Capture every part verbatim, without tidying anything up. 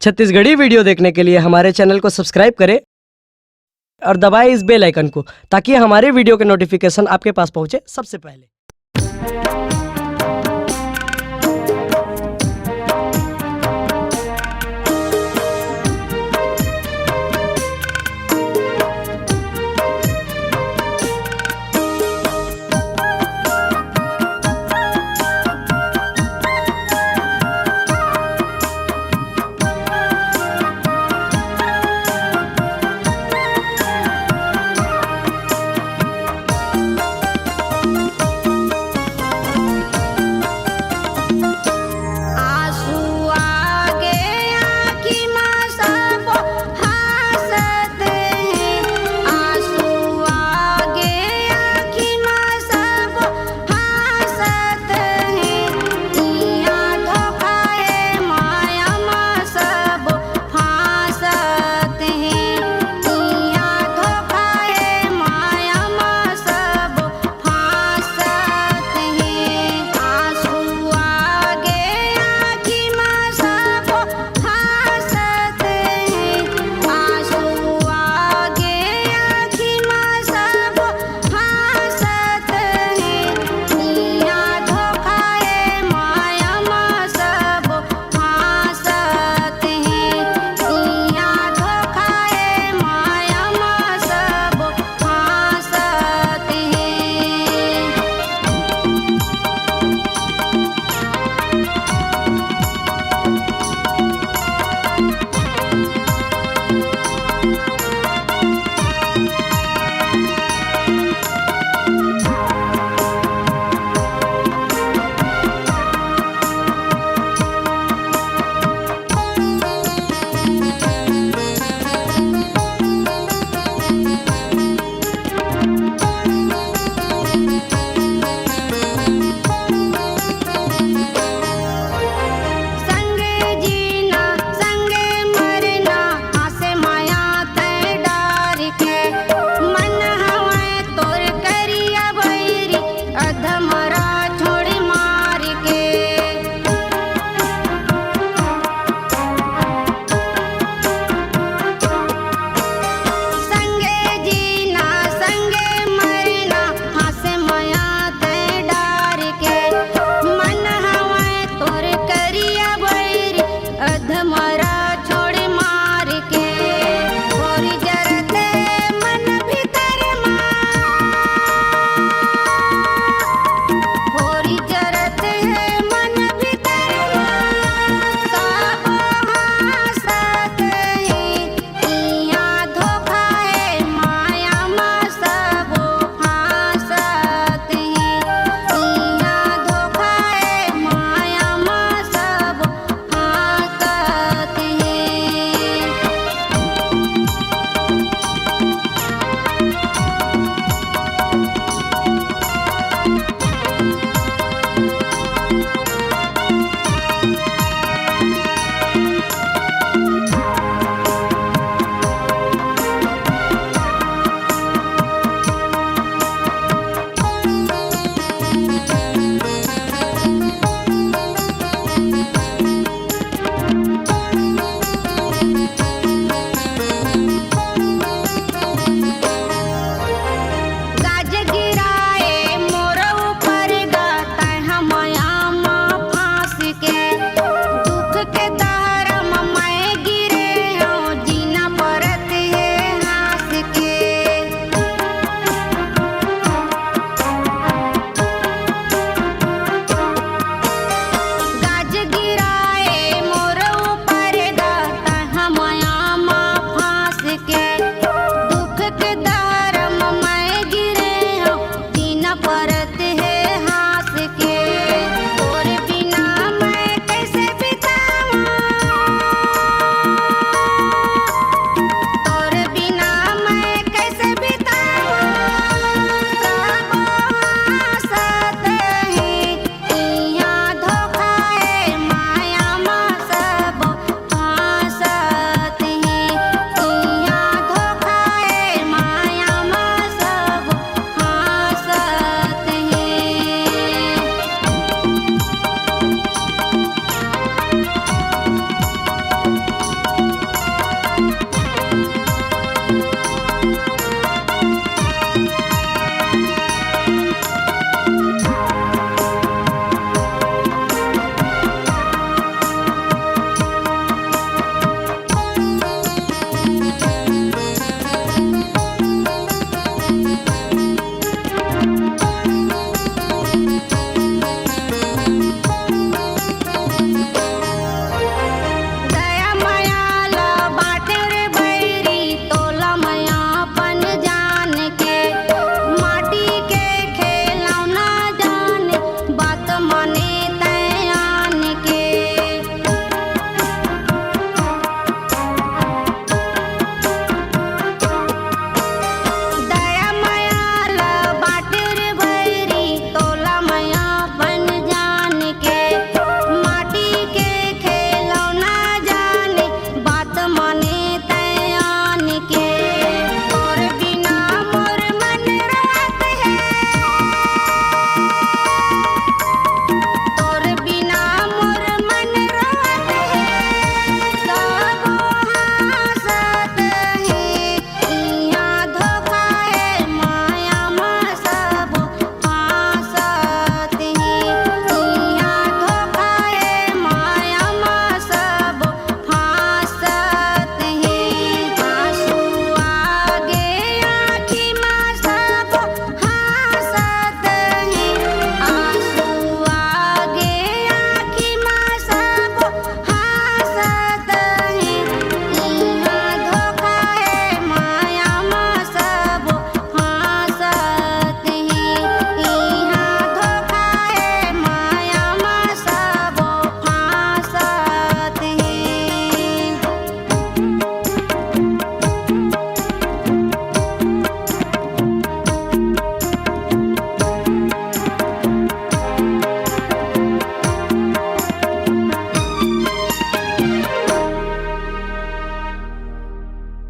Chhattisgarhi video देखने के लिए हमारे चैनल को सब्सक्राइब करें और दबाएं इस बेल आइकन को, ताकि हमारे वीडियो के नोटिफिकेशन आपके पास पहुंचे सबसे पहले।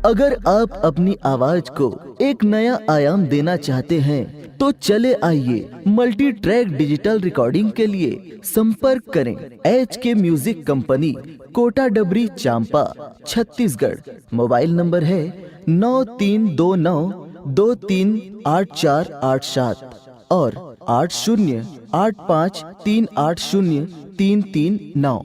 अगर आप अपनी आवाज को एक नया आयाम देना चाहते हैं, तो चले आइए मल्टी ट्रैक डिजिटल रिकॉर्डिंग के लिए संपर्क करें एच के म्यूजिक कंपनी, कोटा डबरी, चांपा, छत्तीसगढ़। मोबाइल नंबर है नौ तीन दो नौ दो तीन आठ चार आठ सात और आठ शून्य आठ पाँच तीन आठ शून्य तीन तीन नौ।